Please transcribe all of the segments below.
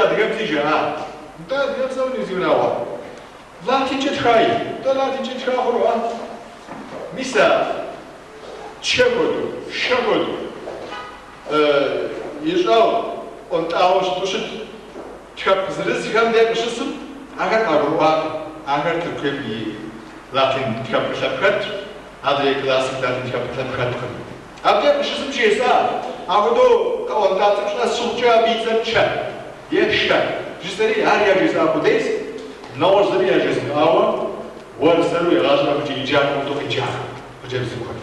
Адыгэбзи жаӏа. Нтӏэ, адыгэбзэ уни зиунагъуэ. Латинкӏэ тхаи. Нтӏэ, латинкӏэ тха хъуну, а? Мис а чэ хуэдэу, шэ хуэдэу, и щӏагъ ӏуэнтӏауэ щыту щыт тхэпкъ зырызхэм де къыщысым, ахэр къагурыӏуакъым. Ахэр Тыркуем и латин тхэпкъылъэм хэтщ, адрей классик латин тхэпкъылъэм хэткъым. Абдеж къыщысым жесӏа, апхуэдэу къэӏуэнтӏа цӏыкӏу щӏэс щыхъукӏэ абы и цӏэр чэ е шэ жысӏэри, ар яжесӏа къудейс, нэгъуэщӏ зыри яжезмыӏауэ, уэр-сэру игъащӏэм абыкӏэ еджакъым хуэдэу къеджахэм, хъыджэбз цӏыкӏухэр.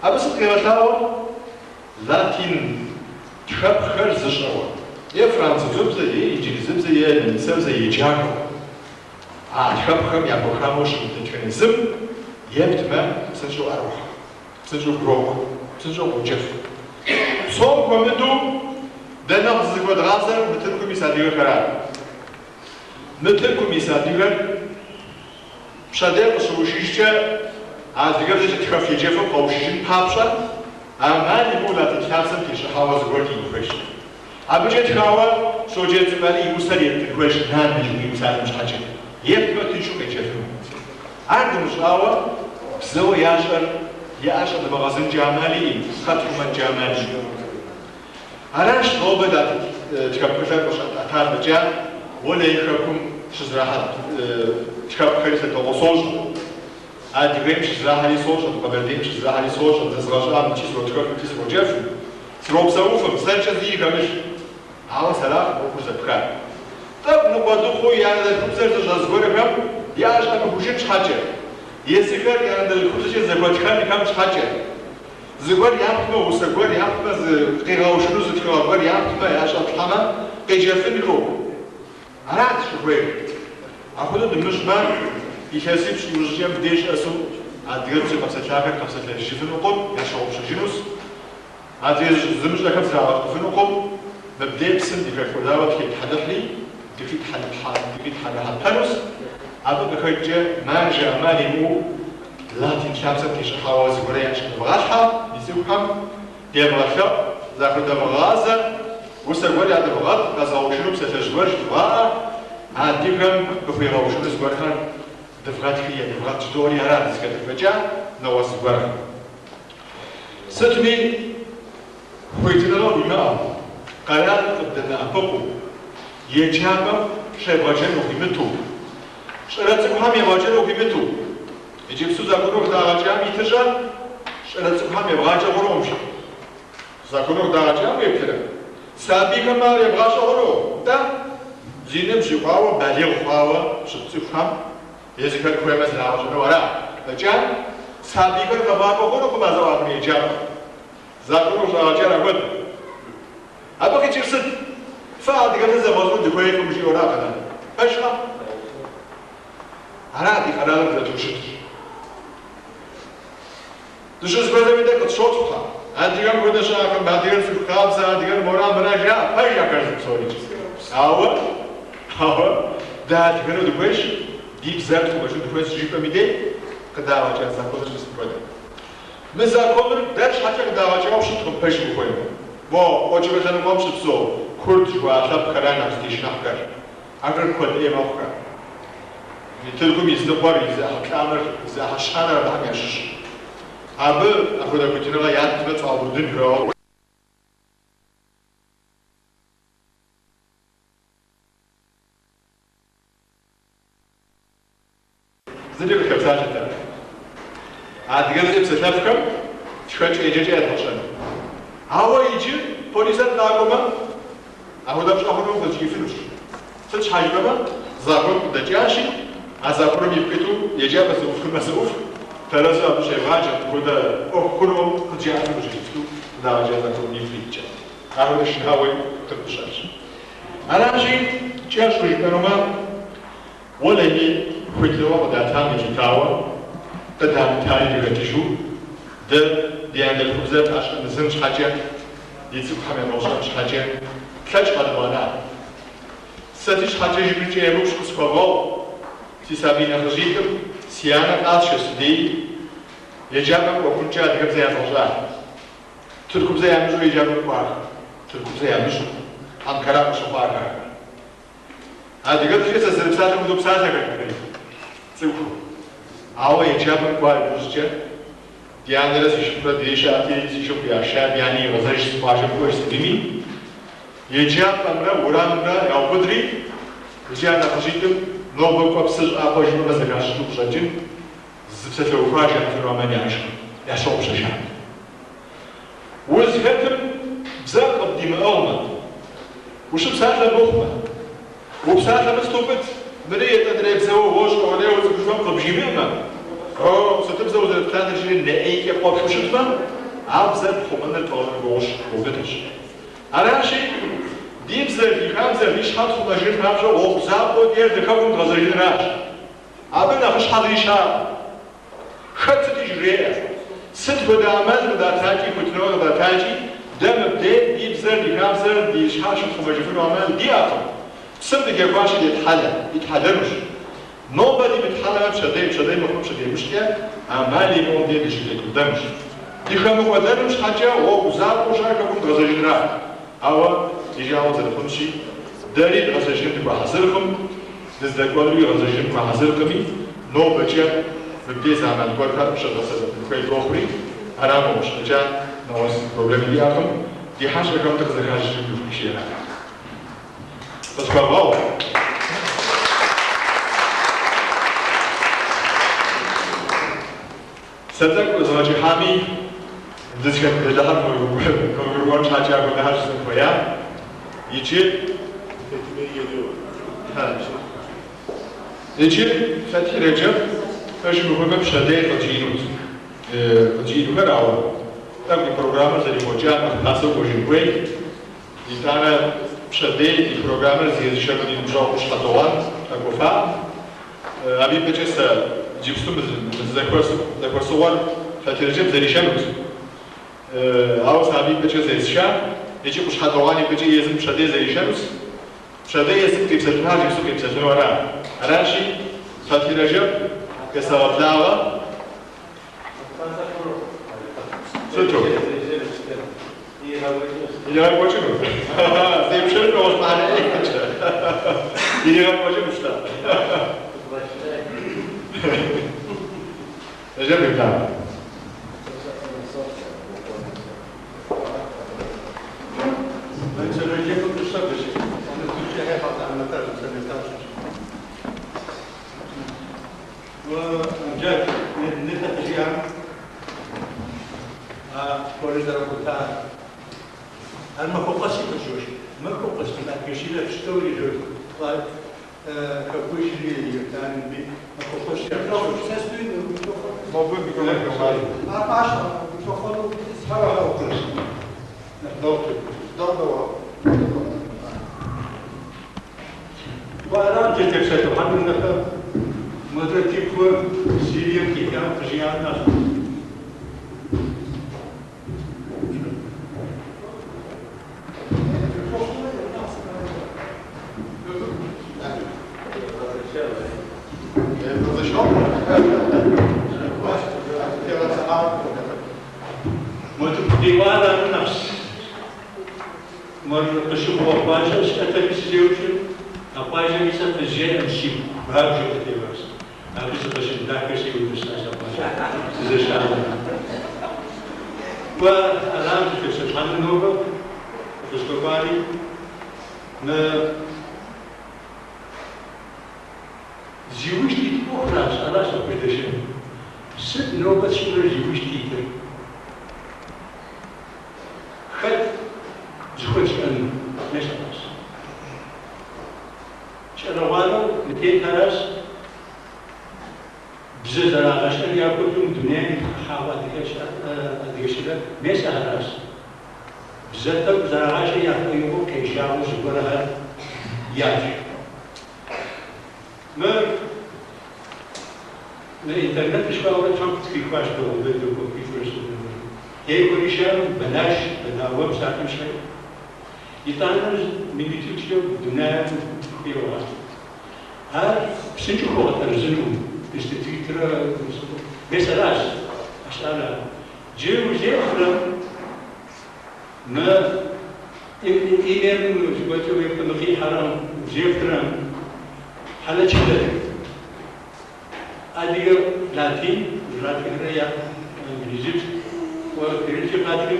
Абы сыт къигъэлъагъуэр? Латин тхэпкъхэр зыщӏэуэ, е французыбзэ, е инджылызыбзэ, е нэмыцэбзэ еджахэу, а тхэпкъхэм яхуэхамэу щымыт дэтхэнэ зым ептмэ, псынщӏэу ӏэрохьэ. Псынщӏэу гуроӏуэ, псынщӏэу къоджэф. Псом хуэмыдэу дэ нэхъ зызыхуэдгъазэр мы Тыркум ис адыгэхэрат. Мы Тыркум ис адыгэр пщэдей къыщыушыжкӏэ адыгэбзэкӏэ тхэф еджэфу къэушыжын папщӏэ, ӏэмал имыӏэу латин лъапсэм тещӏыхьауэ зыгуэр диӏэн хуейщ. Абыкӏэ тхауэ Щоджэнцӏыкӏу Алий и усэр ептын хуейщ нанэ жыхуиӏэу псалъэм щхьэкӏэ. Ептмэ тыншу къеджэфыну. Ар дымыщӏауэ бзэуэ ящӏэр яӏэщӏэдмыгъэзынкӏэ ӏэмал иӏым, къэтхъумэнкӏэ ӏэмал иӏым. Аращ нобэ латин тхэпкъылъэр къыщӏэтӏэтар фӏэкӏа, уэлэхьи хэкум щызэрахьэ тхэпкъхэри сэ дэгъуэу сощӏэ. Адыгейм щызэрахьэри сощӏэ, Къэбэрдейм щызэрахьэри сощӏэ, зэзгъэщӏам икӏи сротхэфым икӏи сроджэфым, сропсэуфым, сэркӏэ зыри хэмылъ. Ауэ сэракъым ӏуэхур зэпхар. Тӏэкӏу ныкъуэдыхъуу я анэдэлъхубзэр зыщӏэ зыгуэрхэм яӏэщӏэмыхужын щхьэкӏэ, езыхэр я анэдэлъхубзэкӏэ зэхуэтхэнхэм щхьэкӏэ, зыгуэр яптмэ, усэ гуэр яптмэ, зы къигъэушыну зы тхыгъэ гуэр яптмэ, яӏэщӏэплъхьэмэ, къеджэфынхэу. Арат щӏыхуейр. Апхуэдэу дымыщӏмэ, илъэсипщӏ иужькӏэ мыбдеж щӏэсу адыгэбзэкӏэ къэпсэлъахэр къэпсэлъэжыфынукъым, ящыгъупщэжынущ. Адрей зымыщӏэхэм зрагъэщӏэфынукъым, мыбдеж псым дыхэкӏуэдауэ дыхетхьэлыхьри, дыхитхьэлыхьэпэнущ. Абы къыхэкӏкӏэ маржэ ӏэмал имыӏэу латин лъапсэм тещӏыхьауэ зыгуэрэ яӏэщӏэдывгъалъхьэ ди цӏыхухэм, девгъэлъэӏу, захуэдывгъазэ, усэ гуэр ядывгъэт, къэзыгъэушыну псалъэжь гуэр жыдвгъаӏэ, адыгэм къыхуигъэушыну зыгуэрхэр дывгъэтхи едывгъэт жыдоӏэри ара дызыхэтыр фӏэкӏа нэгъуэщӏ зыгуэрхэм. Сытми, хуитыныгъэ уимыӏэу, къэралыр къыбдэмыӏэпыкъуу, еджапӏэм щебгъэджэн ухуимыту, щӏалэ цӏыкӏухэм ебгъэджэн ухуимыту, иджыпсту закону къыдагъэкӏам итыр-щэ, щӏалэ цӏыкӏухэм ебгъаджэ хъунукъым жи. Закону къыдагъэкӏам уеплърэ? Сабийхэм ар ебгъащӏэ хъуну? Нтӏэ, зи ныбжь ихуауэ, балигъ хъуауэ щыт цӏыхухэм Езыхэр хуеймэ зрагъэщӏэну ара? Фӏэкӏа, сабийхэр къэбгъакӏуэ хъунукъым а зэӏуахыну еджапӏэм. Закону къыщӏагъэкӏар апхуэдэт. Абы къикӏыр сыт? Фэ адыгэбзэ зэвгъэщӏэну дыхуейкъым жиӏэу ара къэралым? Пэжкъэ? Ара ди къэралыр къызэрытхущытыр? Дыщызэхуэзэм и дэ къытщотхъухэ. Адыгэм хуэдэ щыӏэкъым, адыгэр цӏыху къабзэ, адыгэр мора мыра жаӏэ, пэж ахэр псори. Ауэ, ауэ, дэ адыгэну дыхуейщ, ди бзэр тхъумэжыну дыхуейщ жыпӏэм и дей къыдагъэкӏа законыр мис мыпхуэдэ. Мы законыр дэр щхьэкӏэ къыдагъэкӏауэ щыткъым, пэжым ухуеймэ. Мо къуэкӏыпӏэ лъэныкъуэм щыпсэу курд жыхуаӏэ лъэпкъхэра нэхъ зытешыныхьхэр. Ахэр куэд ӏей мэхъухэ. Тыркум и зы ныкъуэр, и зы ӏыхьэ плӏанэр, и зы ӏыхьэ щанэр абыхэм ящыщ. Абы апхуэдэ хуитыныгъэ яттмэ тфӏаубыдын хэгъэгу. Зыри къыхэпсалъэтэкъым. Адыгэбзэкӏэ псэлъэфхэм тхэкӏэ еджэкӏэ ядгъэщӏэну. Ауэ иджы полицэр къакӏуэмэ, апхуэдэ пщӏэ хъуну къызжиӏэфынущ. Сыт щхьэ жыпӏэмэ, закон къыдэкӏащи, а законым ипкъ иту еджапӏэ зэӏуфхынмэ зэӏуфх, тэрэзу абы щевгъаджэ, мыпхуэдэ ӏуэху хъунукъым къыджаӏэфынущ иджыпсту къыдагъэкӏа законым ипкъ иткӏэ. Апхуэдэ шынагъуи къытпыщӏэлъщ. Аращи, кӏэщӏу жыпӏэнумэ, Уэлэхьи, хуитыныгъэ къыдатам елъытауэ, къыдамытари дыхэтыжу, дэ ди анэдэлъхубзэр тӏэщӏэмызын щхьэкӏэ, ди цӏыкӏухэм едгъэщӏэн щхьэкӏэ, тлъэкӏ къэдмыгъэна. Сэ си щхьэкӏэ жыпӏэкӏэ емыкӏущ къысхуэвгъэгъу, си сабий нэхъыжьитӏым си анэ къасшэщ дей, еджапӏэм кӏуэхункӏэ адыгэбзэ язгъэщӏа. Тыркубзэ ямыщӏэу еджапӏэм кӏуахэр, тыркубзэ ямыщӏэу, Анкара къыщыхъуахэр. Адыгэбзэкӏэ сэ сызэрыпсалъэм хуэдэу псалъэхэр жиӏэри цӏыху. Ауэ еджапӏэм кӏуа иужькӏэ, ди анэрэ си шыпхъурэ дей щыӏэти, си шыпхъу яша, ди ани игъэзэжщ, къуажэм кӏуэжщ абыми. Еджапӏэмрэ уэрамымрэ яубыдри, иджы а нэхъыжьитӏым нобэ кӏуэ псы щӏыӏэ хъуэ жыпӏэмэ зэхащӏыкӏыу къыщӏэкӏын, зы псалъэуха жаӏэфыну ӏэмал яӏэжкъым, ящыгъупщэжат. Узыхэтым бзэр къыбдимыӏыгъмэ, ущыпсалъэ мыхъумэ, упсалъэмэ сыту фӏыт, мыри етӏанэрей бзэуэ уощӏэ, уэлей уцӏыхушхуэм къыбжимыӏэмэ, о, сытыбзэ узэрыпсалъэр жери нэ ӏейкӏэ къоплъу щытмэ, а бзэр пхъумэныр пӏыгъыныр гугъущ, гугъу дыдэщ. Аращи, ди бзэр, ди хабзэр, ди щхьэр тхъумэжын папщӏэ гъуэгу закъуэу диӏэр ди хэкум дгъэзэжынращ. Абы нэхъыщхьэ зыри щыӏэкъым. Хэт сыти жреӏэ. Сыт хуэдэ ӏэмал къыдатакӏи, хуитыныгъэ къыдатакӏи, дэ мыбдей ди бзэр, ди хабзэр, ди щхьэр щытхъумэжыфыну ӏэмал диӏэкъым. Псым дыхэхуащи детхьэлэ, дитхьэлэнущ. Нобэ димытхьэлэмэ, пщэдей, пщэдей мыхъумэ пщэдеймыщкӏэ, ӏэмал имыӏэу мыбдей дыщытекӏуэдэнущ. Дыхэмыкӏуэдэным щхьэкӏэ гъуэгу закъуэу щыӏэр хэкум дгъэзэжынра? Ауэ, ди жагъуэ зэрыхъунщи, дэри дгъэзэжыным дыхуэхьэзыркъым, дыздэкӏуэнури гъэзэжыным хуэхьэзыркъыми, нобэкӏэ мыбдей зы ӏэмал гуэрхэр къыщыдгъэсэбэпын хуей дохъури, ара мыгъуэщ, фӏэкӏа нэгъуэщӏ зы проблеми диӏэкъым, ди хьэщӏэхэм дыкъызэхащӏыкӏыну дыхуейщи ара. Къысхуэвгъэгъу. Сэ тӏэкӏу згъэкӏыхьами, дызыхэт бэлыхьыр къывгурыӏуэн щхьэкӏэ апхуэдэхэр жысӏэн хуея. Иджы Иджы Фэтхьи Реджэп пэжым ухуеймэ пщэдей къыджиӏэнут къыджиӏэнухэр, ауэ тӏэкӏу и программэр зэрихъуэкӏа нэхъ пасэу кӏуэжын хуейт. Итӏанэ пщэдей ди программэр зезышэну ди ныбжьэгъу Къущхьэ Догъуэн къэкӏуэфа. Абы ипэкӏэ сэ иджыпсту мы зэхуэсыгъуэр Фэтхьи Реджэп зэришэнут. Ауэ сэ абы ипэкӏэ зесша, икӏи Къущхьэ Догъуэн ипэкӏэ езым пщэдей зэришэнут. Пщэдей езым къипсэлъынухэр иджыпсту къипсэлъыну ара. Аращи, Фэтхьи Реджэп къесэгъэблагъэ. Сыту? Иригъэкӏуэкӏыну. Зепшэну нэгъуэщӏ мыхьэнэ иӏэкӏэ. Иригъэкӏуэкӏынущ, да. Реджэп къеблагъэ. Ben söyleyeceğim kısa bir şey. Onu Türkçe herhalde anlatırım, sen de وأمجاد نتفجيها كوليز رابوتا المفوقسي كجوش مفوقسي ما كشيلة تشتوري جوش طيب كوشري يتان بي مفوقسي. موجود ميكروفون. 14 ميكروفون. وأنا جيت بسيط حد النفر مدرتي كو سيريا كي كان فجيانا. ديوان النفس مر قشوق وقواجه شكتا بيسيوشي أقواجه بيسا فجيان أمشي بهاجو كتيباس أبيس قشن داكر سيو بساس أقواجه سيزشان وألام في سبحان النوبة فسكوباري ما زيوشتي أخرى أراس أقواجه ست نوبة شنو زيوشتي خد زخوش أن نشخص شروانو متين تراس بزز راغش أن يأكلهم دنيا حاوة أديش ميس هراس بزتم زراغش يأكلوا كيشاو زبرها ياج ما الإنترنت مش بقى ولا تشوف في كواش دو فيديو كمبيوتر يكون يشارو بلاش بلا ويب سايت مش يتعلم من يوتيوب دنيا خيوات هر بسنجو هو ترزنو استتيتر بس علاش عشان جيو جيو ما إيميل جواتو يكون في حرام جيو ترام Хьалэчы дэтых. Адыгэ латин зэратхырэ я инджылызыбз, кириллкӏэ къатхы.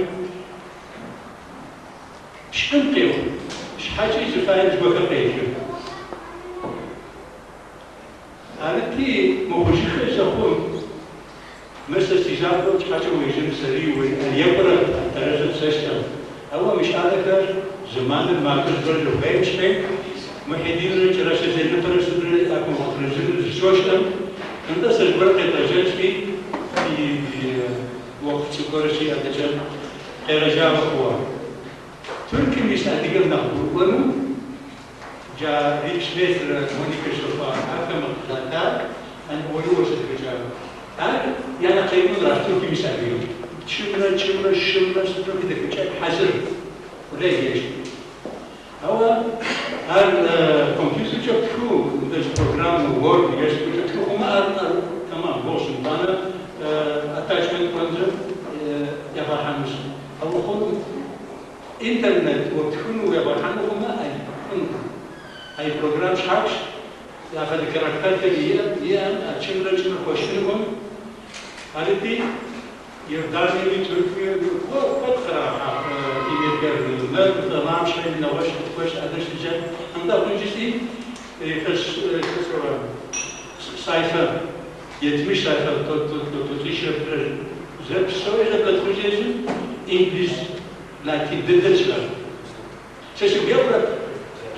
Пшӏым къехъу, шъхьэкӏи зыфаем зыгорэхэр къетхы. Арыти, мыхъужьыхэ зэхъум, мыр сэ сизакъоу шъхьэкӏэ уежьэн сэри екӏурэп, тэрэзэп сэшӏэ. Ауэ мы щӏалэхэр зэманыр макӏуэ зыгуэр зэрыхуейм щхьи, Мухьидинрэ Кӏэрашэ Темботрэ сытрэ яхуэмыгъэтэрэзынур зыщощӏэм, нтӏэ сэ зыгуэр къедгъэжьэнщи, ди уэкъуф цӏыкӏухэр щиӏэдэкӏэ къегъэжьагъэ хъугъэ. Тыркум ис адыгэм нэхъ гурыӏуэну джа Рик Смитрэ Моника Софа ахэм къызатар Анӏуэриуэ щызэхэкӏар. Ар я нэхъ къекӏунращ Тыркум ис адыгэм. Чымрэ, кӏымрэ, щымрэ сытрэ къыдэхэкӏа хьэзыр къулей ещӏ. Ауэ ар компьютеркӏэ птхыу, мыдэ зы программэ, Word е сыткӏэ птхы хъумэ, ар тэмам гугъущ, итӏанэ attachment кӏуэнзэ ебгъэхьэнущ. Ауэ хъуну интернет уэ птхыну уебгъэхьэну хъумэ, ай хъунукъым. Ай программ щхьэхщ, апхуэдэ карактерхэр иӏэм, а чымрэ кӏымрэ хуэщтынукъым. Арыти, Иорданиеми, Тыркуеми куэд кърагъэхьа имейлхэр, мыр тэмам щхьэи нэгъуэщӏ къытхуэщ адэщ дыджэ. Нтӏэ хъун жысӏи, илъэс сайфэ, 70 сайфэ, тӏощӏищэ зэпсэуи зэблэтхъужезым, инглиз, латин дыдэ тщӏащ. Сэ сигу еӏурэп,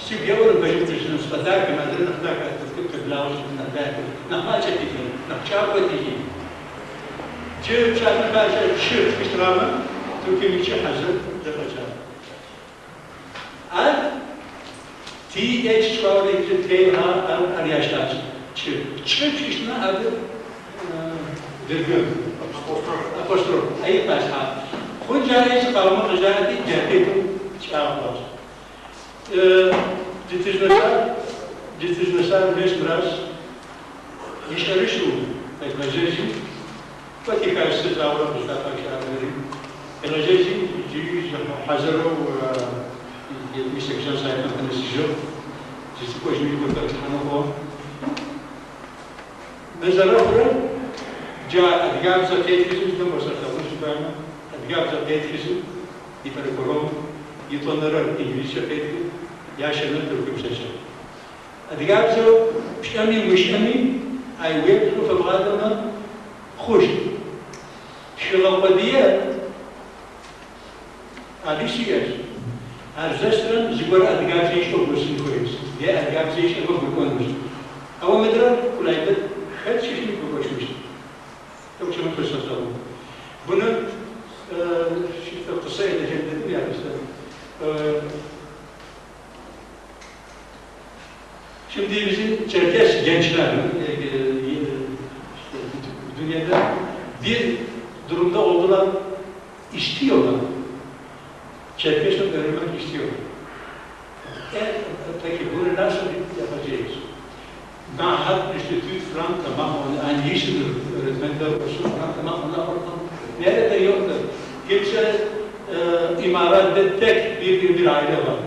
сигу еӏурэп пэжым къыжысӏэну, сфӏэдахэм, адрей нэхъ дахэ, Тыркум къеблагъэу щытым нэхъ дахэ, нэхъ макӏэт икӏи, нэхъ кӏакӏуэт икӏи. Джы псалъэм папщӏэ чы тхылърамэ, Тыркум икӏи хьэзыр зэфӏэкӏа. Ар TH щӏауэ иджы TH ар ящтащ. Чы. Чы пщыщмэ абы virgül. Апостроф. Ай къалъхьа. Хъун жари зыкъаумэ къыжаӏэти, джатету кӏагъуащ. Дытыжнэсар мес мыращ. Ищӏэрыщӏу къедгъэжьэжи, куэд ихащ зауэрэ къыздафӏэкӏахэри. Къедгъэжьэжи, иджыри хьэзыру 78 сайфэм къынэсыжыгъ. Зыцӏыкӏуэжми гур хэтлъхьэну хъугъэ. Мы зэрыхъурэ джа адыгабзэ къетхызым зыдэм уэсэлъэгъун жыпӏэмэ, адыгабзэ къетхызым ипэрыкӏуэром етӏуанэрэр инглизкӏэ къетхы, ящэнэр тыркубзэкӏэ. Адыгабзэу пщӏэми умыщӏэми, ай уеплъу фэбгъадэмэ, хъущт. Тхыгъэ къуэдие ари сиӏэщ. Ар зэсрэм зыгуэр адыгабзэ ищӏэу гуэсын хуейщ, е адыгабзэ ищӏэмэ гурыӏуэнущ. Ауэ мыдрэр къулайдэт хэт щыщми гурыӏуэшущ. Тӏэкӏу фысэлъэгъу. Bunu kısa edeceğim dedim ya işte. Şimdi bizim Çerkes gençler işte dünyada bir durumda oldular, istiyorlar. Çerkesçe öğrenmek istiyorlar. Peki bunu nasıl yapacağız? Mahat, enstitü falan tamam, onu en iyisidir. Öğretmenler olsun falan tamam, onlar oradan. Nerede yoktur. Kimse İmarat'ta tek bir aile var.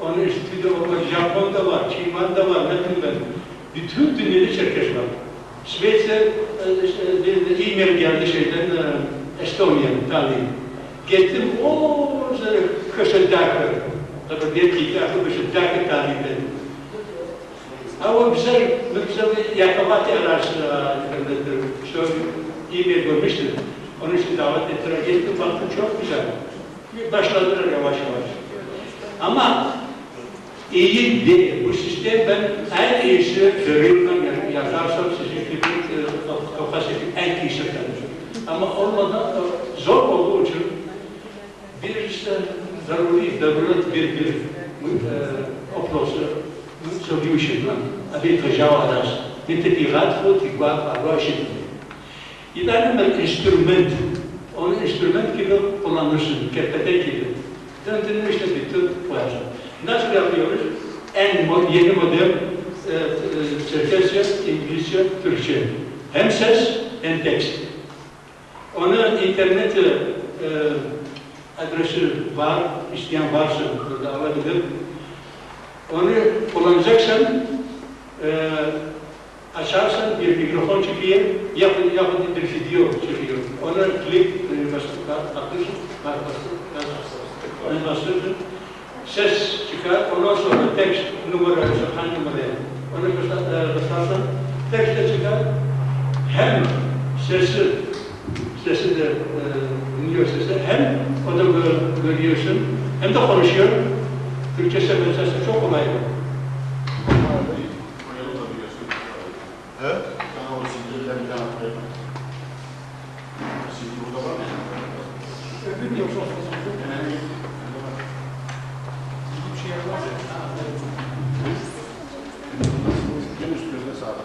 Onun enstitüde olmak, Japon'da var, Çin'de var, ne bileyim ben. Bütün dünyada Çerkes var. Şveç'te bir e-mail geldi şeyden, Estonya, Tallinn. Gittim, o kışındaki, tabii bir kitapı kışındaki Tallinn'de. Ama bize yakabat araç şöyle e-mail görmüştüm. Onun için davet ettiler. Gittim, baktım çok güzel. Başladılar yavaş yavaş. Ama iyi değil. Bu sistem ben en iyisi görüyorum yazarsam sizin gibi Kafkasya'daki en iyisi kalır. Ama olmadan zor olduğu için bir işte zaruri, daruret bir oplossen solution abi tejawaz من تigual الراشد. İleride bir instrument, onu instrument gibi kullanırsın, kerpete gibi. Döndürün işte bitti, koyarsın. Nasıl yapıyoruz? En yeni model Çerkesçe, İngilizce, Türkçe. Hem ses hem tekst. Onu internet adresi var, isteyen varsa burada alabilir. Onu kullanacaksan Açarsan bir mikrofon çıkıyor, yahut bir video çıkıyor. Ona klik atıyorsun, bastırırsın. Ses çıkar, ondan sonra tekst numara, hangi numaraya. Onu basarsan, tekst de çıkar. Hem sesi de dinliyor sesi, hem o da görüyorsun, hem de konuşuyor. Türkçe mesela çok kolay. He? O CD'den bir tane koyalım. CD burada var mı? Öbür yoksa olsun. Bir şey yapmaz ya. En üst gözde sağda.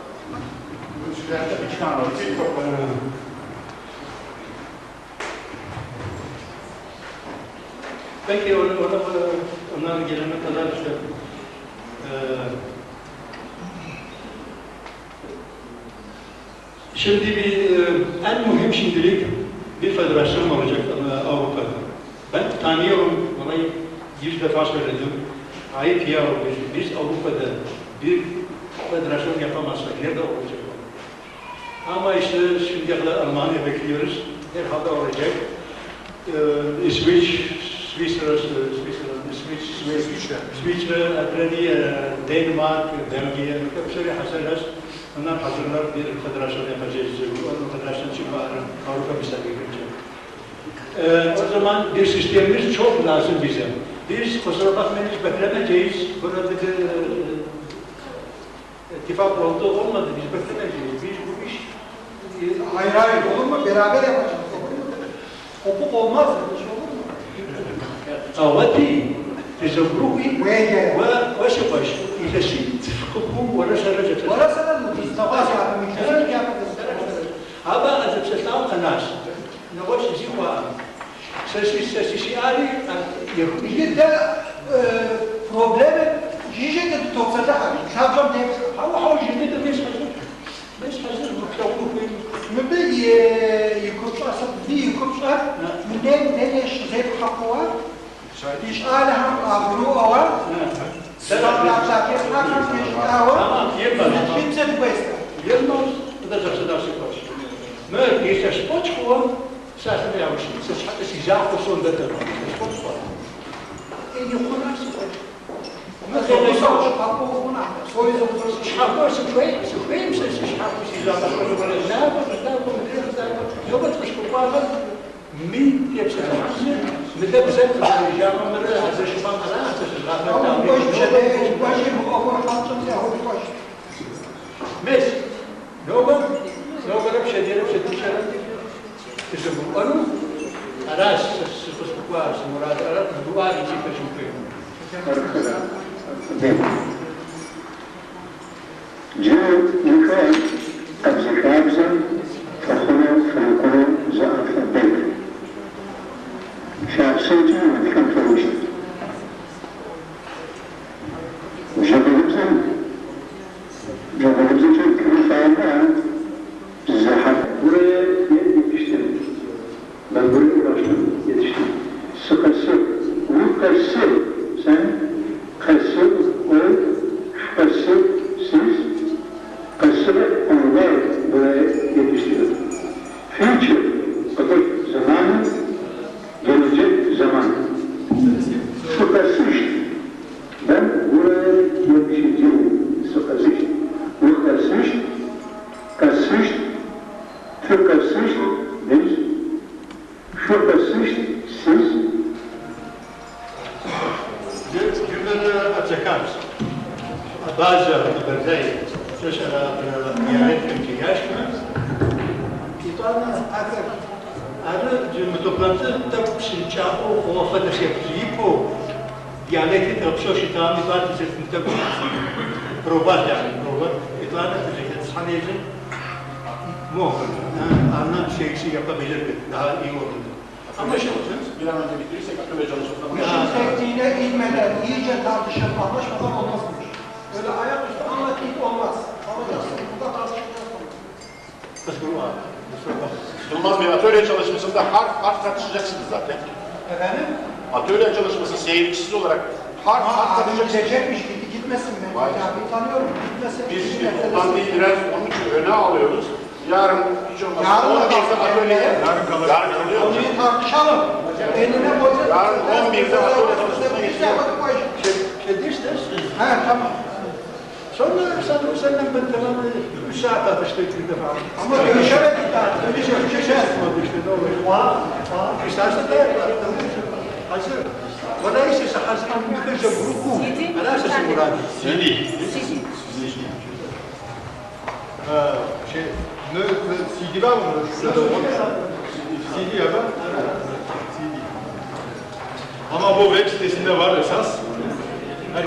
Bu üstlerde iki tane var. Bir topla. Peki onlar gelene kadar işte şimdi bir en mühim şimdilik bir federasyon olacak Avrupa'da. Ben tanıyorum, olayı 100 defa söyledim. Ayıp ya, biz Avrupa'da bir federasyon yapamazsak nerede olacak o? Ama işte şimdiye kadar Almanya bekliyoruz. Herhalde olacak. İsviçre, Denmark, Belgiya, hepsi hazırlar. Onlar hazırlar bir federasyon yapacağız. O federasyon için Avrupa bize girecek. O zaman bir sistemimiz çok lazım bize. Biz kusura bakmayın, beklemeyeceğiz. Burada bir ittifak oldu, olmadı. Biz beklemeyeceğiz. Biz bu iş... Hayır hayır, olur mu? Beraber yapacağız. Olur mu? Kopuk olmaz. Öyle şey olur mu? Kavati, tezavruhi ve إذا تفككوا ولا سرجت. ولا سرجت. هذا أتبسطاو قناص. نغوش زيوا. سيسي آلي يهودي ده problemi جيجي تتوقع شابجم ديك هو حوش جديد مش حزر مش حزر مكتوب مبي يكوبش دي يكوبش منين دنيش زي حقوا إيش آلهم أبرو أو سلام لا تاكل حقا إيش أو يبقى يلمس ده زخ Maar is er spot gewoon, zaten we jou het is die zaak of zo'n dat er spot gewoon. En je gewoon Yılmaz Bey, atölye çalışmasında harf harf tartışacaksınız zaten. Efendim? Atölye çalışması seyircisiz olarak Park Ama park abi atacaksın. gidecekmiş, gitmesin ben. Vay. Abi tanıyorum, gitmesin. Biz Gitmesin. şimdi toplantıyı biraz onun için öne alıyoruz. Yarın hiç olmazsa Yarın da 11'de kalsın. atölye. Yarın kalır. Yarın kalıyor. Konuyu tartışalım. Eline koyacağız. Yarın 11'de atölye konusuna geçiyoruz. He tamam. Sonra sanırım senden ben tamam 3 saat atıştık bir defa. Ama görüşemedik daha. Görüşeceğiz. Oldu işte ne olur. İstersen de hazır. وليس حسب ركوب على اساس المراد CD. CD. Ha, şey, ne, ne, CD var mı? Şurada CD ya da CD. Ama bu web sitesinde var esas.